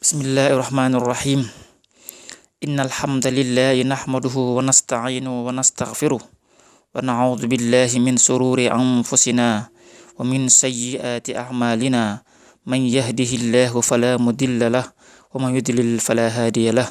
bismillahi irrahmani irrahim inna alhamdulillahi nahmaduhu wa nasta'inu wa nastaghfiruh wa na'udhu billahi min sururi anfusina wa min sayyiati a'malina man yahdihillahu fala mudilla lah wa man yudlil fala hadiya lah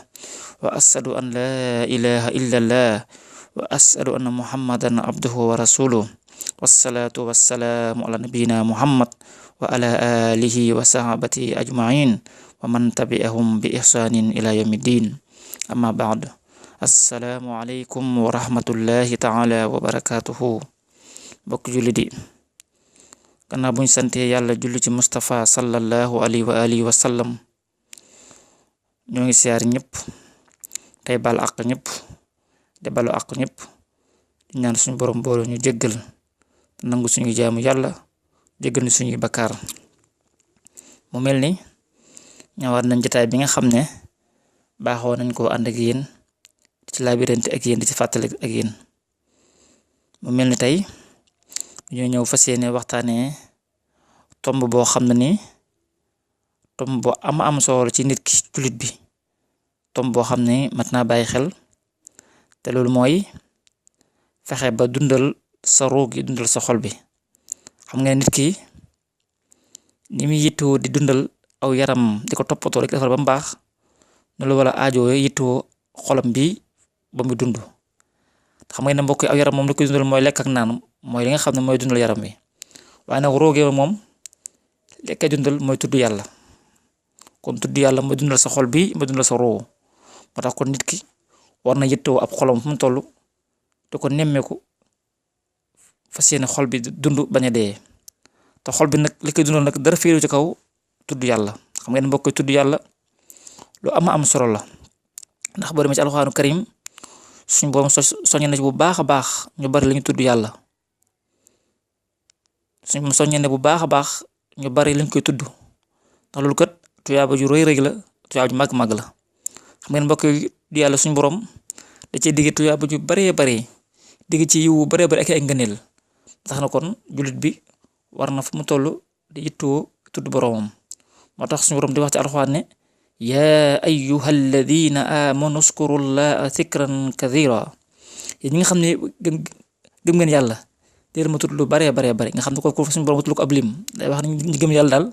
wa ashhadu an la ilaha illallah wa ashhadu anna muhammadan abduhu wa rasuluh wassalatu wassalamu ala nabiyyina muhammad wa ala alihi wa sahbihi ajma'in wa man tabi'ahum bi ihsanin ila yaumiddin amma ba'd. Assalamu alaikum wa rahmatullahi ta'ala wa barakatuhu. Bokk jullit yi, gannaaw buñ sante yàlla julli ci Mustafa sallallahu alayhi wa alihi wa sallam, ñoo ngi siyaar ñëpp tey bal àq ñëpp de balu àq ñëpp di ñaan suñu borom boolu ñu jéggal nangu suñu jaamu yàlla jéggal ñu suñuy bakkaar. mu mel ni ñëwaat nañ jotaay bi nga xam ne baaxoo nañ koo ànd ak yéen ci labirante ak yéen di ci fàttali ak yéen. mu mel ni tey ñoo ñëw fas yéene waxtaanee tomb boo xam ne ni tomb boo am solo ci nit ki jullit bi, tomb boo xam ne mat naa bàyyi xel te loolu mooy fexe ba dundal sa ruug yi dundal sa xol bi. xam nga nit ki ni muy yittoo di dundal aw yaram di ko toppatoo rek defar ba mu baax ne lu wala aajo yittoo xolam bi ba mu dund. xam nga ne mbokk aw yaram moom li koy dundal mooy lekk ak naan, mooy li nga xam ne mooy dundal yaram bi, waaye nag roogee moom lekkay dundal mooy tudd yàlla. kon tudd yàlla mooy dundal sa xol bi mooy dundal sa roo. moo tax kon nit ki war na yittoo ab xolam fu mu toll te ko nemmeeku fas yéene xol bi dund bañ a dee. te xol bi nag li koy dundal nag dara féeru ci kaw tudd yàlla. xam ngeen mbokk tudd yàlla lu am solo la, ndax boo demee ci alxuraanu karim suñu borom soññe na ci bu baax a baax ñu bari li ñu tudd yàlla. suñu soññe ne bu baax a baax ñu bari liñ koy tudd, ndax loolu kat tuyaaba ju rëy la, tuyaaba ju màgg la. xam ngeen mbokk di yàlla suñu borom da cee digg tuyaaba ju baree bari, digg ci yiwu baree bari ak ay ngëneel. tax na kon jullit bi war na fu mu toll di yittoo tudd boromam. moo tax suñu borom di wax ci alxuraan ne yaa ayyuhal ladina amanu uzkurullaha zikran kathira. yéen ñi nga xam ne gëm ngeen yàlla déer ma tudd lu baree nga xam ne ko suñu borom tudd ko ab lim day wax ne ñi gëm yàlla daal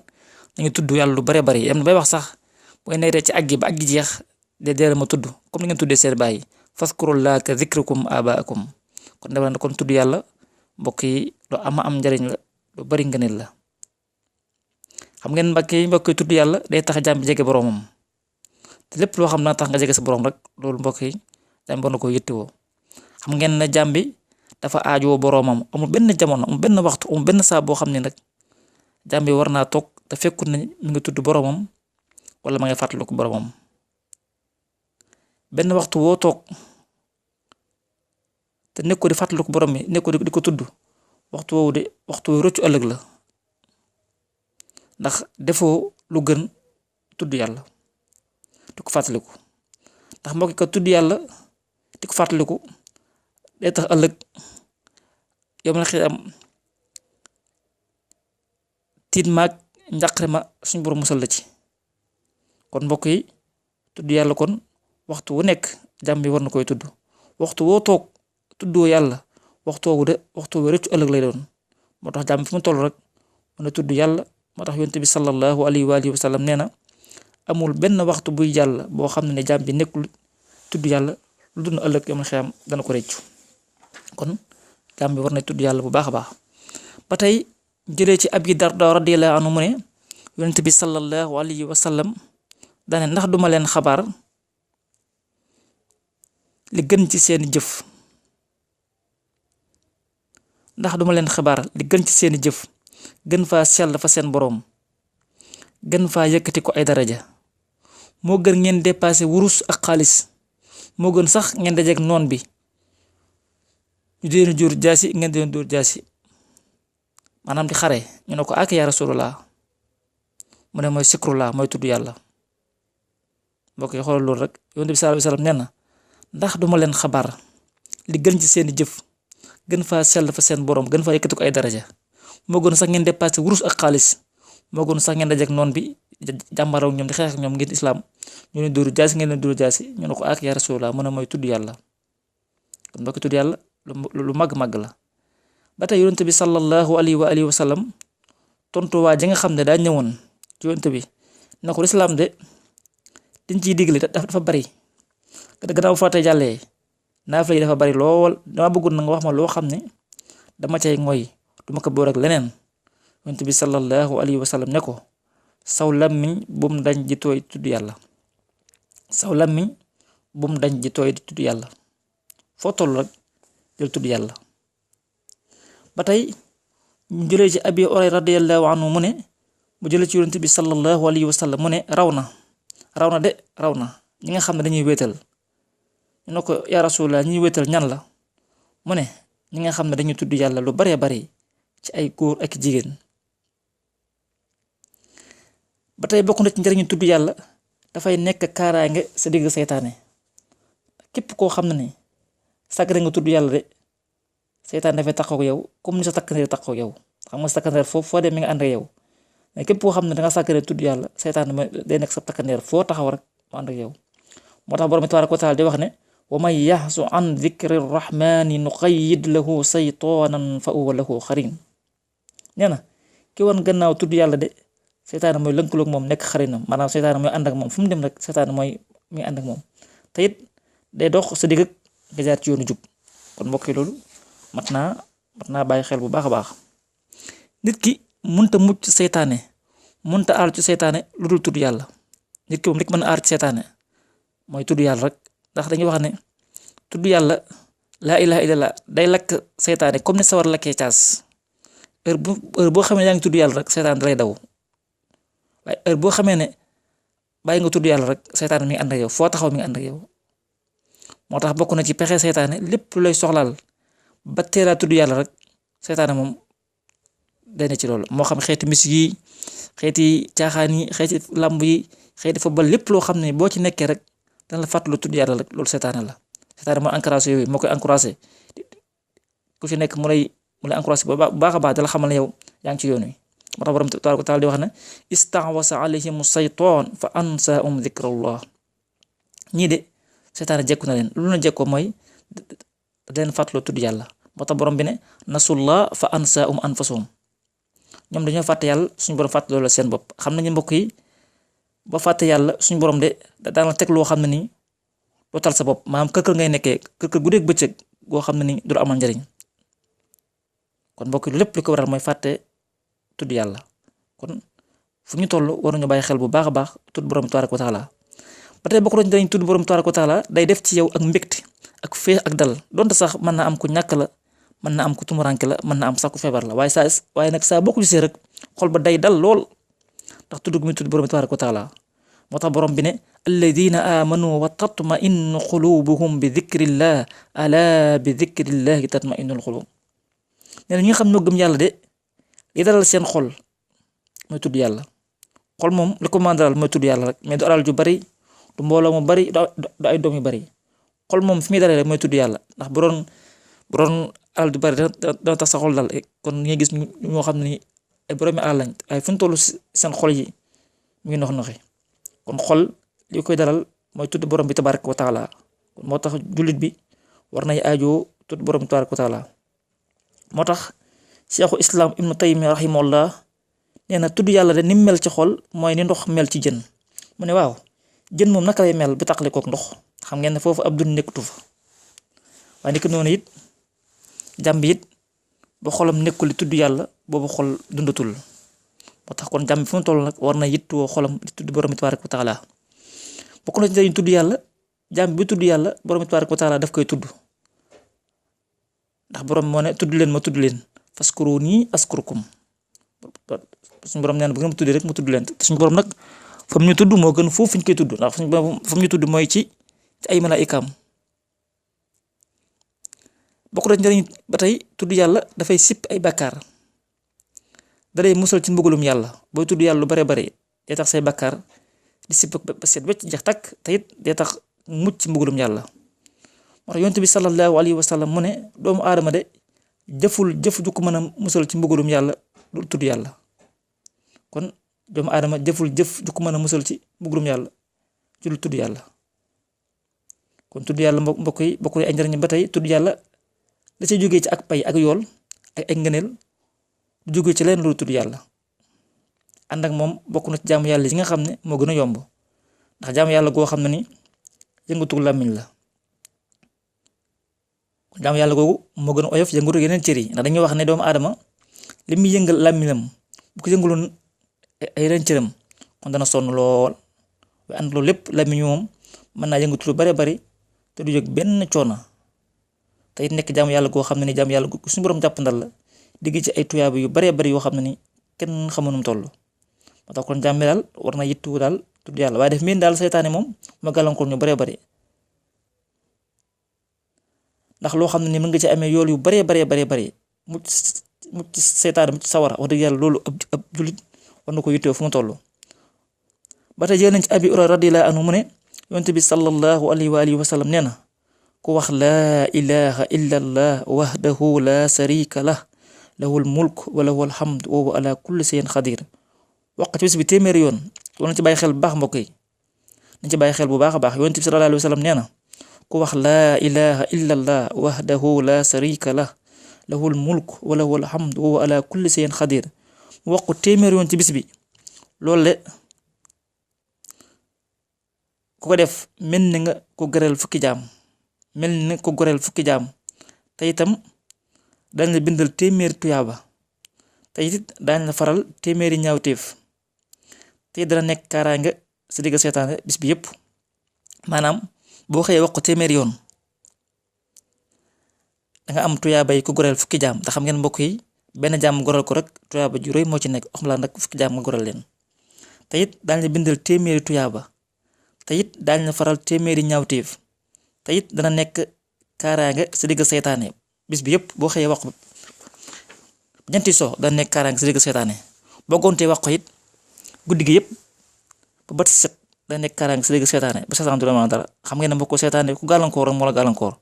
dañu tudd yàlla lu baree bari. am na bay wax sax booy nekkee ci àggi ba àggi jeex de déer ma tudd comme ni ngeen tuddee seen baay fazkurullaha ka zikrikum abaakum. kon dafa ne kon tudd yàlla mbokk yi lu am njariñ la, lu bari ngëneel la. xam ngeen mbokk yi tudd yàlla day tax jaam bi jege boromam, te lépp loo xam na tax nga jege sa borom rek loolu mbokk yi jaam bi war na ko yittewoo. xam ngeen ne jaam bi dafa aajoo boromam, amul benn jamono, amul benn waxtu, amul benn saa boo xam ne nag jaam bi war naa toog te fekkut ne mi ngi tudd boromam wala ma ngay fàttaliku boromam. benn waxtu woo toog te nekk ko di fàttaliku borom mi, nekk ko di ko tudd, waxtu woowu de waxtu rëccu ëllëg la, ndax defoo lu gën tudd yàlla di ko fàttaliku. ndax mbokk ko tudd yàlla di ko fàttaliku day tax ëllëg yow ma xëy am tiit maag njàqare ma suñu borom musal la ci. kon mbokk yi tudd yàlla kon waxtu wu nekk jàmm bi war na koy tudd. waxtu woo toog tuddoo yàlla waxtu woowu de waxtu woo rëccu ëllëg lay doon. moo tax jàmm fi mu toll rek mën a tudd yàlla. moo tax yonent bi sallallahu alayhi wa sallam nee na amul benn waxtu buy jàll boo xam ne jaam bi nekkul tudd yàlla lu dund ëllëg yom na xiyam dana ko réccu. kon jaam bi war na tudd yàlla bu baax a baax. ba tey jëlee ci Abi Darda radiyallahu anhu mu ne yonent bi sallallahu alayhi wa sallam daane ndax duma leen xabaar li gën ci seeni jëf, ndax duma leen xabaar li gën ci seeni jëf gën faa sell fa seen boroom, gën faa yëkkati ko ay daraja, moo gën ngeen dépassé wurus ak xaalis, moo gën sax ngeen dajeek noon bi ñu deen jur jaasi ngeen deen dóor jaasi, maanaam di xare. ñu ne ko ak yaa rasulullah, mu ne mooy sikrullah, mooy tudd yàlla. mbokk yi xoolal loolu rek yonent bi sallallahu alayhi wasallam nee na ndax duma leen xabaar li gën ci seeni jëf gën faa sell fa seen boroom, gën faa yëkkati ko ay daraja, moo gën sax ngeen dépassé wurus ak xaalis, moo gën sax ngeen dajeek noon bi jàmbaar ak ñoom di xeex ak ñoom ngir islam ñu leen dóoru jaasi ngeen leen dóoru jaasi ñu ne ko ak ya rasulullah mën a mooy tudd yàlla. kon mbokki tudd yàlla lu màgg-màgg la. ba tey yonent bi sallallahu alayhi wa sallam tontu waa ji nga xam ne daa ñëwoon ci yonent bi na ko lislaam de liñ ciy digle dafa bari gannaaw faatee jàllee naafila yi dafa bari lool dama bëggoon na nga wax ma loo xam ne dama cay ngoy du ma ko boor ak leneen. yonent bi sallallahu alayhi wa sallam ne ko saw làmmiñ bum dañ ji tooy tudd yàlla. saw làmmiñ bum dañ ji tooy di tudd yàlla foo toll rek jël tudd yàlla. ba tey ñu jëlee ci abi Hurayra radiyallahu anhu mu ne mu jëlee ci yonent bi sallallahu alayhi wa sallam mu ne raw na ñi nga xam ne dañuy wéetal. ñu ne ko yaa rasulullah ñuy wéetal ñan la mu ne ñi nga xam ne dañuy tudd yàlla lu baree bari ci ay góor ak jigéen. ba tey bokk na ci njëriñu tudd yàlla dafay nekk kaaraange sa digg seytaane. képp koo xam ne ni sàggare nga tudd yàlla de seytaane dafay taxaw ak yow comme ni sa takkandeer taxaw ak yow xam nga sa takkandeer foo dem mi nga ànd ak yow mais képp koo xam ne danga sàggare tudd yàlla seytaane day nekk sa takkandeer foo taxaw rek mu ànd ak yow. moo tax borom tabaaraka wa taala di wax ne wa man yaxsu an dikri rahmani nuqayyid lahu saytaanan fa huwa lahu xarin. nee na ki woon gannaaw tudd yàlla de seytaane mooy lënkaloog moom nekk xarinam maanaam seytaane mooy ànd ak moom fu mu dem rek seytaane mooy mi ànd ak moom te it day dox sa digg nga jaar ci yoonu jub. kon mbokk yi loolu mat naa bàyyi xel bu baax a baax. nit ki munta mucc seytaane munta aar ci seytaane lu dul tudd yàlla. nit ki moom rek mën a aar ci seytaane mooy tudd yàlla rek ndax dañuy wax ne tudd yàlla laa ilaha illallah day lakk seytaane comme ni sawar lakkee caas. heure boo xamee yaa ngi tudd yàlla rek seytaane da lay daw waaye heure boo xamee ne bàyyi nga tudd yàlla rek seytaane mi ngi ànd ak yow foo taxaw mi ngi ànd ak yow. moo tax bokk na ci pexe seytaane lépp lay soxlaal ba teelaa tudd yàlla rek seytaane moom day ne ci loolu moo xam xeeti musique yi xeeti caaxaan yi xeeti làmb yi xeeti football lépp loo xam ne boo ci nekkee rek dana la fàttalu tudd yàlla rek loolu seytaane la. seytaane moo encouragé yooyu moo koy encouragé ku ci nekk mu lay encouragé bu baax a baax dala xamal ne yow yaa ngi ci yoon wi. moo tax borom tabaaraka wa taala di wax ne istahwasa alayhim saytaan fa ansaahum dhikrallah. ñii de seytaane jekku na leen lu na jekkoo mooy leen fàttaloo tudd yàlla. moo tax borom bi ne nasullah fa ansaahum anfusahum. ñoom dañoo fàtte yàlla suñu borom fàttaloo la seen bopp. xam nañu mbokk yi ba fàtte yàlla suñu borom de daan la teg loo xam ne nii doo tal sa bopp maanaam kër ngay nekkee kër guddeeg bëccëg goo xam ne nii du la amal njariñ. kon mbokk yi lépp li ko waral mooy fàtte tudd yàlla. kon fu ñu toll waruñu bàyyi xel bu baax a baax tudd borom tabaaraka wa taala. ba tey bokk nañ dañ tudd borom tabaaraka wa taala day def ci yow ak mbégte ak féex ak dal donte sax mën na am ku ñàkk la mën na am ku tumuranke la mën na am sax ku feebar la waaye nag saa boo ko gisee rek xol ba day dal lool ndax tudd gu muy tudd borom tabaaraka wa taala. moo tax borom bi ne alladina amanu wa tatma'innu qulubuhum bi dhikrillah ala bi dhikrillahi tatma'innul qulub. nee na ñi nga xam ñoo gëm yàlla de li dalal seen xol mooy tudd yàlla. xol moom li ko mën a dalal mooy tudd yàlla rek mais du alal ju bari du mbooloo mu bari du ay doom yu bari. xol moom fi muy dalee rek mooy tudd yàlla ndax bu doon alal ju bari dana tax sa xol dal kon nga gis ñoo xam ne ni ay boroomi alal lañ ay fu ñu toll seen xol yi mu ngi noxi kon xol li koy dalal mooy tudd borom bi tabaraka wa taala. kon moo tax jullit bi war nay aajoo tudd borom bi tabaraka wa taala. moo tax Seexu Islam Ibnu Taymiya rahimahullah nee na tudd yàlla de ni mu mel ci xol mooy ni ndox mel ci jën. mu ne waaw jën moom naka lay mel bu tàqale kook ndox xam ngeen ne foofu ab dund nekkatu fa waaye niki noonu it jàmb it ba xolam nekkul li tudd yàlla boobu xol dundatul. moo tax kon jàmm fi mu toll nag war na yittoo xolam di tudd borom tabaaraka wa taala. bokk na ci dañu tudd yàlla jàmm bi tudd yàlla borom tabaaraka wa taala daf koy tudd ndax borom moo ne tudd leen ma tudd leen faskuruni askurkum. suñu borom nee na bu ngeen ma tuddee rek mu tudd leen te suñu borom nag fa mu ñu tudd moo gën foofu fi ñu koy tudd ndax suñu borom fa mu ñu tudd mooy ci ay malaayikaam. bokk na ci njëriñ ba tey tudd yàlla dafay sipp ay bàkkaar dalay musal ci mbugalum yàlla booy tudd yàlla lu bare bare day tax say bàkkaar di sipp ba seet wecc jax takk te it day tax mucc ci mbugalum yàlla. moo tax yonent bi sallallahu alayhi wa sallam mu ne doomu aadama de jëf ju ko mën a musal ci mbugalum yàlla du tudd yàlla. kon doomu aadama jëful jëf ju ko mën a musal ci mbugalum yàlla ci lu tudd yàlla. kon tudd yàlla mbokk yi bokk ay njëriñ ba tey tudd yàlla da cay jógee ci ak pay ak yool ak ay ngëneel du jógee ci leen lu tudd yàlla. ànd ak moom bokk na ci jaamu yàlla yi nga xam ne moo gën a yomb ndax jaamu yàlla goo xam ne ni yëngatu làmmiñ la. jaamu yàlla googu moo gën a oyof yëngatu yeneen cër yi ndax dañuy wax ne doomu aadama li muy yëngal làmmiñam bu ko yëngaloon ay yeneen cëram kon dana sonn lool waaye ànd loolu lépp làmmiñ moom mën naa yëngatu lu bare bari te du jóg benn coono te it nekk jaamu yàlla goo xam ne ni jaamu yàlla gu suñu borom jàppandal la digg ci ay tuyaaba yu bare bari yoo xam ne ni kenn xamu nu mu toll. moo tax kon jaam bi daal war na yittu daal tudd yàlla waaye def miin daal seytaane moom ma gàllankoor ñu bare bari ndax loo xam ne ni mën nga ci amee yool yu bare bari mucc seytaane mucc sawara wax dëgg yàlla loolu ab julit war na ko yittewoo fu mu toll. ba tey jël nañ ci Abi Hurayra radiyallahu anhu mu ne yonent bi sallallahu alayhi wa sallam nee na ku wax laa ilaha illa allah wahdahu la sharika lah lahul mulk wa lahul hamd wa huwa ala kulli shay'in qadir wax ci bis bi téeméeri yoon nañ ci bàyyi xel bu baax mbokk yi nañ ci bàyyi xel bu baax a baax yonent bi sallallahu alayhi wa sallam nee na ku wax laa ilaha illa allah wahdahu la sharika lah lahul mulk wa lahul hamd wa huwa ala kulli shay'in qadir mu wax ko téeméeri yoon ci bis bi loolu le ku ko def mel ni nga ko goreel fukki jaam te itam dañ la bindal téeméeri tuyaaba te it daañ la faral téeméeri ñaawteef te dana nekk kaaraange sa digg seetaane bis bi yépp. maanaam boo xëyee wax ko téeméeri yoon danga am tuyaaba yi ko goreel fukki jaam te xam ngeen mbokk yi benn jaam goreel ko rek tuyaaba ju rëy moo ci nekk xam laa nag fukki jaam nga goreel leen te it daañ la bindal téeméeri tuyaaba te it daañ la faral téeméeri ñaawteef te it dana nekk kaaraange sa digg seytaane bis bi yëpp boo xëyee wax ko ñeenti so dana nekk kaaraange sa digg seytaane boo gontee wax ko it guddi gi yëpp ba bët set dana nekk kaaraange sa digg seytaane ba seytaane du la mën dara xam ngeen ne mbokk seytaane ku gàllankoor rek moo la gàllankoor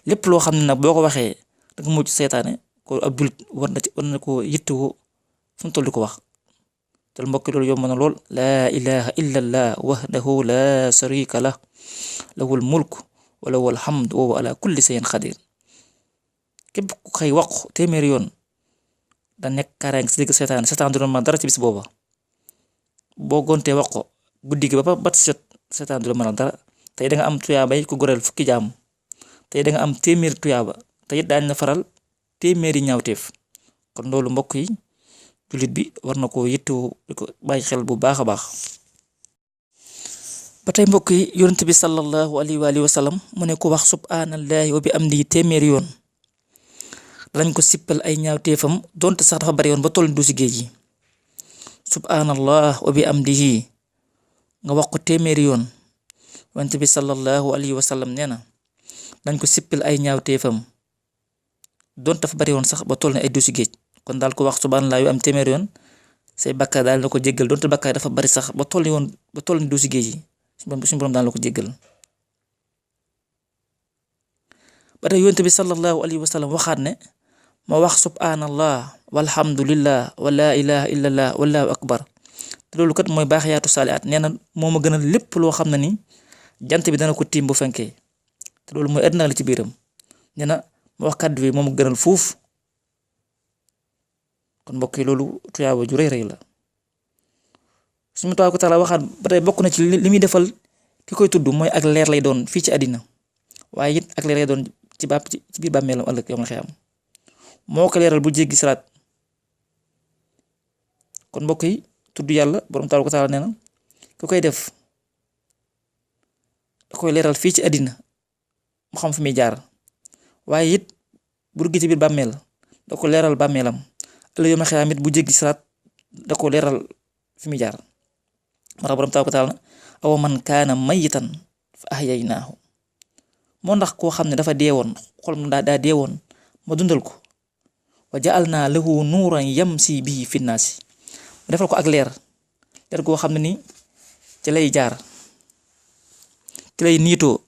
lépp loo xam ne nag boo ko waxee danga mucc seytaane ko ab jullit war na ko yittewoo fu mu toll di ko wax te mbokk loolu yomb na lool laa ilaha illa allah wahdahu la sharika lah lahul mulk wa lahul hamd wa huwa ala kulli shay'in qadir képp ku xëy wax téeméeri yoon da nekk kaaraange si digg seetaan du ma dara ci bis booba boo gontee wax ko guddi gi ba bat set seetaan du la mën a dara tey da nga am tuyaaba yi ku goreel fukki jaam tey da nga am téeméeri tuyaaba te it daañ la faral téeméeri ñaawteef kon loolu mbokk yi jullit bi war na koo yittewoo di ko bàyyi xel bu baax a baax. ba tey mbokk yi yonent bi sallallahu alayhi wa sallam mu ne ku wax subhanallahi wa bi amdihi téeméeri yoon danañ ko sippal ay ñaawteefam donte sax dafa bari yoon ba toll du si géej yi subhanallah wa bi amdihi nga wax ko téeméeri yoon yonent bi sallallahu alayhi wa sallam nee na dañ ko sippal ay ñaawteefam donte dafa bari yoon sax ba toll ne ay du si géej kon daal ko wax subhanallah yu am téeméeri yoon say bakkaar daal na ko jéggal donte bakkaar dafa bari sax ba toll ni du si géej yi suñu borom daal la ko jéggal. ba tey yonent bi sallallahu alayhi wa sallam waxaat ne ma wax subhanallah walhamdulillah wa la ilaha illallah wallahu akbar te loolu kat mooy baaxiyaatu saalihaat nee na moo ma gënal lépp loo xam ne ni jant bi dana ko tiim bu fenkee te loolu mooy àddina la ci biiram nee na ma wax kàddu bi moo ma gënal fuuf. kon mbokk yi loolu tuyaaba ju rëy la suñu taw ko taala waxaat ba tey bokk na ci li muy defal ki koy tudd mooy ak leer lay doon fii ci àddina waaye it ak leer lay doon ci biir bàmmeelam ëllëg yow ma xëy am moo ko leeral bu jéggi siraat kon mbokk yi tudd yàlla borom taw ko taala nee na ku koy def da koy leeral fii ci àddina mu xam fi muy jaar waaye it bu dugg ci biir bàmmeel da ko leeral bàmmeelam ëllëg yow ma xëy it bu jéggi siraat da ko leeral fi muy jaar moo tax borom taw ko taal na aw man kaana mayitan fa ahyaynaahu moo ndax koo xam ne dafa deewoon xolam daa deewoon ma dundal ko wa ja'alnaa lahu nuuran yamsi bihi fi nnaasi ma defal ko ak leer goo xam ne ni ci lay jaar ci lay niitoo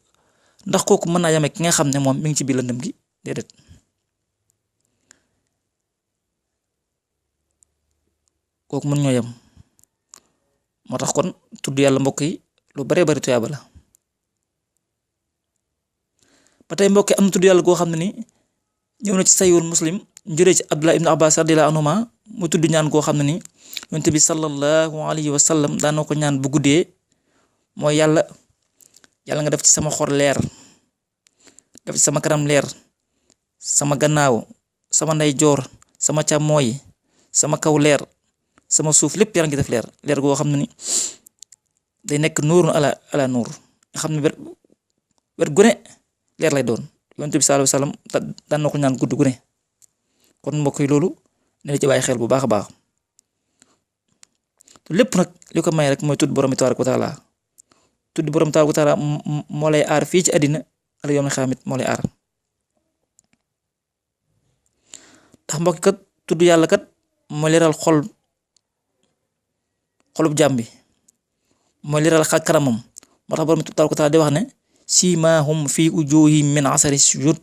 ndax kooku mën naa yame ki nga xam ne moom mi ngi ci biir lëndëm gi déedéet kooku mën ñoo yem moo tax kon tudd yàlla mbokk yi lu baree bari tuyaaba la. ba tey mbokk yi am na tudd yàlla goo xam ne ni ñëw na ci sayyul muslim njuree ci Abdullah ibn Abbas radiyallahu anhuma mu tudd ñaan goo xam ne ni yonent bi sallallahu alayhi wa sallam daanoo ko ñaan bu guddee mooy yàlla nga def ci sama xol leer, def ci sama kanam leer, sama gannaaw, sama ndeyjoor, sama càmmooy, sama kaw leer, sama suuf lépp yàlla ngi def leer goo xam ne ni day nekk nuurun ala nuur nga xam ne wet gu ne leer lay doon. yonent bi sallallahu alayhi wa sallam daan na ko ñaan gudd gu ne. kon mbokk yi loolu ne la ci bàyyi xel bu baax a baax lépp nag li ko may rek mooy tudd borom bi tabaaraka wa taala. tudd borom tabaaraka wa taala moo lay aar fii ci àddina ak yawmal xiyaamit moo lay aar. ndax mbokk kat tudd yàlla kat moo leeral xolub jàmm bi, moo leeral xar kanamam. moo tax borom tabaaraka wa taala di wax ne siimaahum fi wujuuhihim min asari sujud.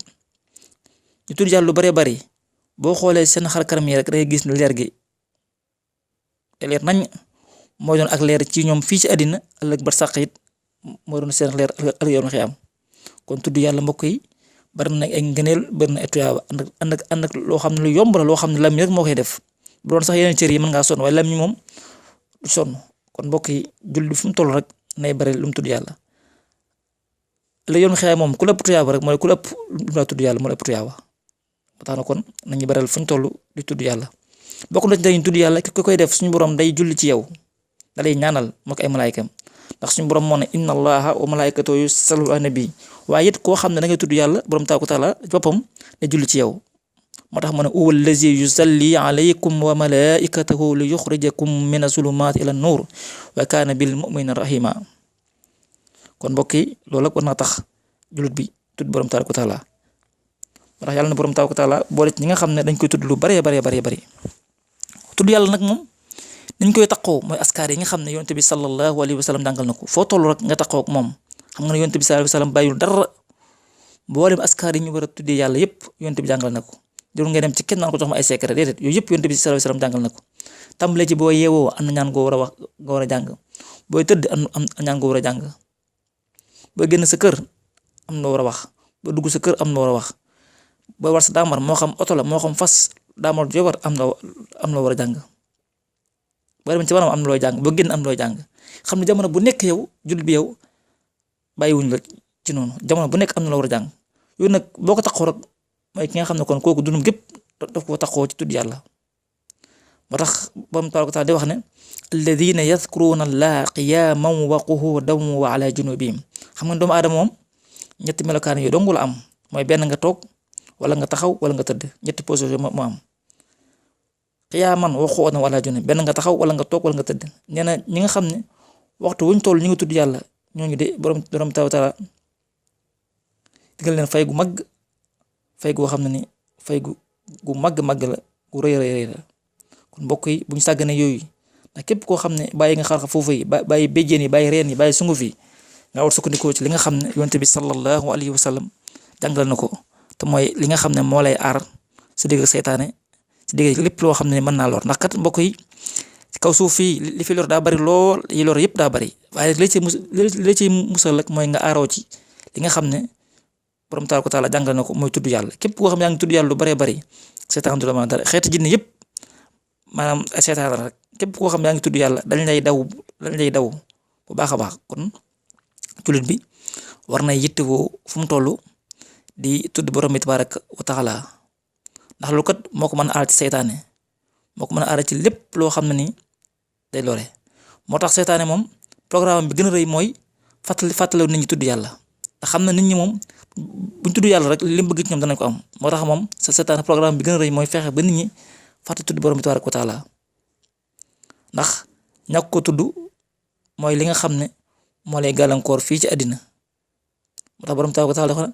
ñu tudd yàlla lu baree bari boo xoolee seen xar kanam yi rek dangay gis ne leer gi te leer nañ mooy doon ak leer ci ñoom fii ci àddina ëllëg ba sàq it mooy doon seen leer ak yawmal xiyaam. kon tudd yàlla mbokk yi bari na ay ngëneel, bari na ay tuyaaba ànd ak loo xam ne lu yomb la, loo xam ne lam rek moo koy def. bu doon sax yeneen cër yi mën ngaa sonn waaye lam ñi moom du sonn. kon mbokk yi julli fu mu toll rek nay bari lu mu tudd yàlla. la yoon xëy moom ku la ëpp tuyaaba rek mooy ku la ëpp lu la tudd yàlla moo la ëpp tuyaaba. ba tax na kon nañu baral fu ñu toll di tudd yàlla. bokk na ci dañuy tudd yàlla ki koy def suñu borom day julli ci yow, da lay ñaanal moo ko ay malaayikam. ndax suñu borom moo ne inna allaha wa malaikatahu yusalluna ala nabi. waaye it koo xam ne da ngay tudd yàlla borom tabaaraka wa taala boppam day julli ci yow. moo tax mu ne huwa allazi yusalli alaykum wa malaikatahu li yuxrijakum mina zulumaati ila nuur wa kaana bil mu'minina rahima. kon mbokk yi loolu war naa tax jullit bi tudd borom tabaaraka wa taala. moo tax yàlla na borom tabaaraka wa taala boole ci ñi nga xam ne dañ koy tudd lu baree bari. tudd yàlla nag moom niñ koy taqoo mooy askar yi nga xam ne yonent bi sallallahu alayhi wa sallam jàngal na ko. foo toll rek nga taqoo ak moom. xam nga ne yonent bi sallallahu alayhi wa sallam bàyyul dara, mboolem askar yi ñu war a tuddee yàlla yëpp yonent bi jàngal na ko. jarul ngay dem ci kenn naan ko jox ma ay secret, déedéet yooyu yëpp yonent bi sallallahu alayhi wa sallam jàngal na ko. tàmbalee ci boo yeewoo am na ñaan goo war a wax nga war a jàng, booy tëdd am ñaan goo war a jàng, booy génn sa kër am na war a wax, boo dugg sa kër am na war a wax, booy war sa daamar moo xam oto la moo xam fas daamar joo war am na war a jàng, boo demee ci wanam am na looy jàng, boo génn am na looy jàng. xam ne jamono bu nekk yow jullit bi yow bàyyiwuñ la ci noonu, jamono bu nekk am na loo war a jàng. yooyu nag boo ko taxoo rek mooy ki nga xam ne kon kooku dundum gépp daf ko taxoo ci tudd yàlla. moo tax borom tabaaraka wa taala di wax ne alladina yadkuruna allaha qiyaman wa qu'udan wa ala junubihim. xam nga doomu aadama moom ñetti melokaan yooyu dong la am, mooy benn nga toog wala nga taxaw wala nga tëdd, ñetti position moo am. qiyaman wa qu'udan wa ala junubihim, benn nga taxaw wala nga toog wala nga tëdd. nee na ñi nga xam ne waxtu wuñ toll ñu ngi tudd yàlla ñooñu de borom tabaaraka wa taala digal leen fay gu mag, fay goo xam ne ni fay gu mag la, gu rëy la. kon mbokk yi bu ñu sàgganee yooyu ndax képp koo xam ne bàyyi nga xarxa foofu yi bàyyi béjjéen yi bàyyi reen yi bàyyi sunguf yi nga war sukkandikoo ci li nga xam ne yonent bi sallallahu alayhi wa sallam jàngal na ko, te mooy li nga xam ne moo lay aar si digg seytaane, si digg lépp loo xam ne mën naa lor. ndax kat mbokk yi kaw suuf fii li fi lor daa bari lool, yi lor yëpp daa bari, waaye li ci musal rek mooy nga aaroo ci li nga xam ne borom tabaaraka wa taala jàngal na ko, mooy tudd yàlla. képp koo xam ne yaa ngi tudd yàlla lu baree bari seytaan du la mën a dara, xeeti jinne yëpp maanaam ay seytaan la rek. képp koo xam ne yaa ngi tudd yàlla dañ lay daw bu baax a baax. kon jullit bi war na yittewoo fu mu toll di tudd borom bi tabaaraka wa taala, ndax loolu kat moo ko mën a aar ci seytaane, moo ko mën a aar ci lépp loo xam ne ni day lore. moo tax seytaane moom programme bi gën a rëy mooy fàttali nit ñi tudd yàlla, ndax xam na nit ñi moom buñ tudd yàlla rek li mu bëgg ci ñoom danañ ko am. moo tax moom sa seytaane programme bi gën a rëy mooy fexe ba nit ñi fàtte tudd borom bi tabaaraka wa taala, ndax ñàkk ko tudd mooy li nga xam ne moo lay gàllankoor fii ci àddina. moo tax borom tabaaraka wa taala dafa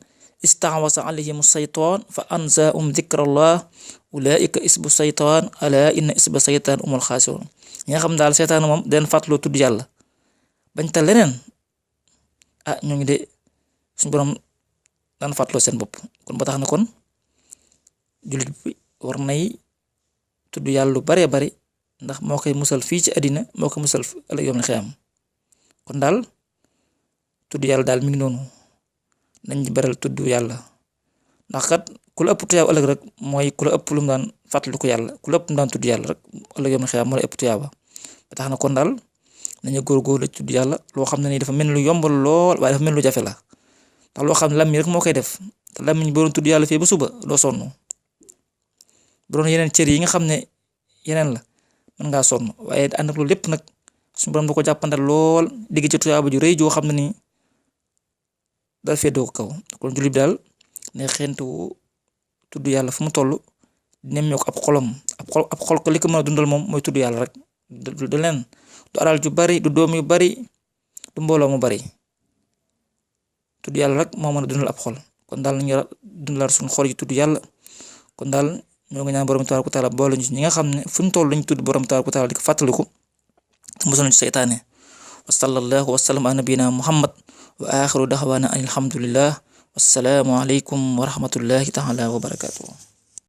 istahwasa alayhim saytaan fa ansaahum dikrallah ulaika isbu saytaan ala inna isba saytaan umul xaasirun. ñi nga xam daal seytaan moom den fàttaloo tudd yàlla bañ ta leneen ñoo ngi de suñu borom daan fàttaloo seen bopp. kon ba tax na kon jullit bi war nay tudd yàlla lu baree bari ndax moo koy musal fii ci àddina moo koy musal ëllëg yawmal xiyaam kon daal tudd yàlla daal mi ngi noonu nañ baral tudd yàlla ndax kat ku la ëpp tuyaaba ëllëg rek mooy ku la ëpp lu mu daan fàttaliku yàlla ku la ëpp lu mu daan tudd yàlla rek ëllëg yawmal xiyaam moo la ëpp tuyaaba ba tax na kon daal nañu góorgóorlu tudd yàlla loo xam ne nii dafa mel ni lu yomb lool waaye dafa mel lu jafe la ndax loo xam ne làmmiñ rek moo koy def te làmmiñ boo doon tudd yàlla fii ba suba doo sonn bu doon yeneen cër yi nga xam ne yeneen la mën ngaa sonn waaye ànd ak loolu lépp nag suñu borom da ko jàppandal lool digg ci tuyaaba ju rëy joo xam ne nii dara féetoo ko kaw kon jullit daal ne xentu tudd yàlla fu mu toll nemmee ko ab xolam ab xol ko li ko mën a dundal moom mooy tudd yàlla rek du leen du alal ju bari du doom yu bari du mbooloo mu bari tudd yàlla rek moo mën a dundal ab xol kon daal nañu dundal suñu xol yi tudd yàlla kon daal ñoo ngi ñaan borom tabaaraka wa taala boole ñu ñi nga xam ne fu ñu toll lañu tudd borom tabaaraka wa taala di ko fàttaliku te mosul ñu ci seytaane wa sallallahu wa sallam ala nabiyina muhammad wa axiru daxwaana an alhamdulillah wassalaamu aleykum wa rahmatullahi taala wa barakatuh